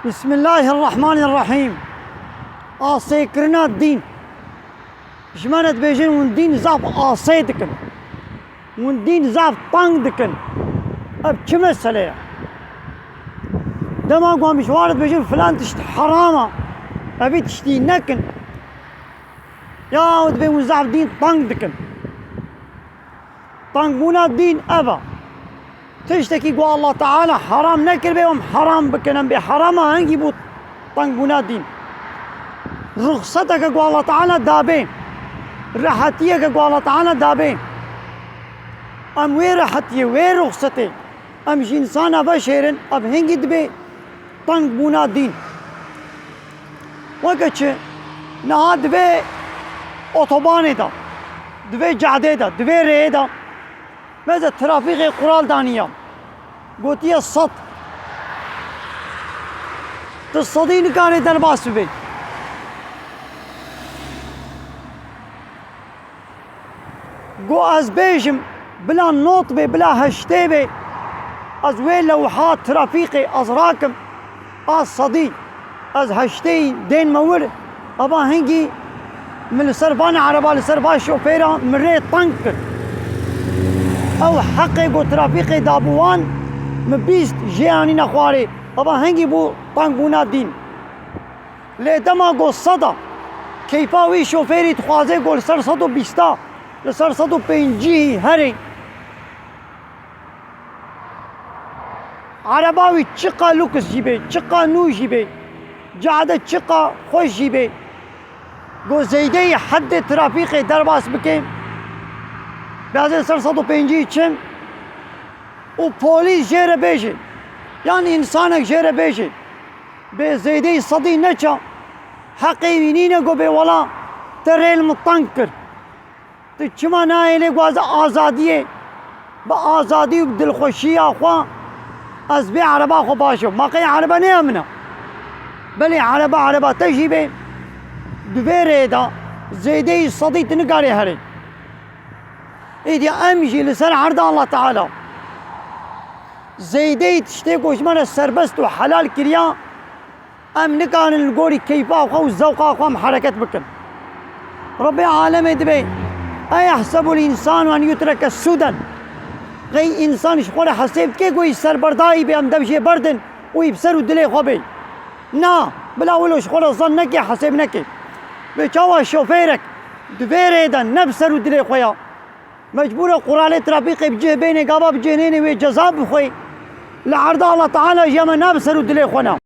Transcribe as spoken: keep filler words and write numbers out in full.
Bismillahirrahmanirrahîm. Asêkirina dîn. Ji me re dibêjin hûn dîn zaf asê dikin. Hûn dîn zaf teng dikin. Ev çi mesele ye? Dema ku em ji wan re dibêjin filan tişt heram e, evî tiştî nekin. Ya ew dibê hûn zaf dîn teng dikin. Tengbûna dîn ev e. Tiştekî ku Allah Teala heram nekiribe, em heram bikin, em bê herama hingî bû tengbûna dîn. Ruxseteke ku Allah Teala dabe, rehetiyeke ku Allah Teala dabe. Em wê rehetiyê, wê ruxsetê, em ji însana veşêrin, ev hingî dibe tengbûna dîn. Weke çi? Niha di vê otobanê de, di vê cadê de, di vê rêyê de, mesela trafîkê qural daniya. Gotiye sed. Tu sedî nikarê derbas bibê. Go ez bêjim, bila not bê, bila heştê bê, ez wê lewha trafîkê ez rakim, a sedî, ez heştê dênme wir, eva hingî min li ser van ereba, li ser van şofêra min rê teng kir. Ew heqê ku trafîkê dabû wan, min bîst jê anîne xwarê, eva hingî bû tengbûna dîn. Lê dema ku seda keyfa wî şofêrî dixwaze ku li ser sed û bîsta, li ser sed û pêncî herê. Ereba wî çiqa lûks jî bê, çiqa nû jî bê, cade çiqa xweş jî bê. Ku zeydeyî heddê trafîkê derbas bike, bêjin ser sed û pêncî çin û polîs jê re bêje, yan însanek jê re bêje, bê zeydeyî sedî neça, heqê wî nîne ku bê wela te rê li min teng kir. Tu çima nayê lê ku ez azadiyê, bi azadî û bi dilxweşiya xwe ez bê ereba xwe baş im. Ma qey erebe ne ya min e? Belê erebe ereba te jî bê, di vê rê de zêdeyî sedî tu nikarê herê. Êdî em jî li ser erda Allah Teala zêdeyî tiştê ku ji me re serbest û helal kiriya, em nikarin li gorî keyfa xwe û zewqa xwe em hereket bikin. Rebbê alemê dibê, "Eyehsebul însanu en yutreke sûden?" Qey însan ji xwe re hesêb dike ku wî serberdayî bê, em dev jê berdin û wî bi ser û dilê xwe bê? Na, bila wilo ji xwe re zan neke, hesêb neke. Bê çawa şofêrek di vê rê de ne bi ser û dilê xwe ya, mecbûr e quralê trafîkê bi cih bêne, gava bi cih nêne wê ceza bixwe. Li erda Allah Teala jî ema ne bi ser û dilê xwe ne.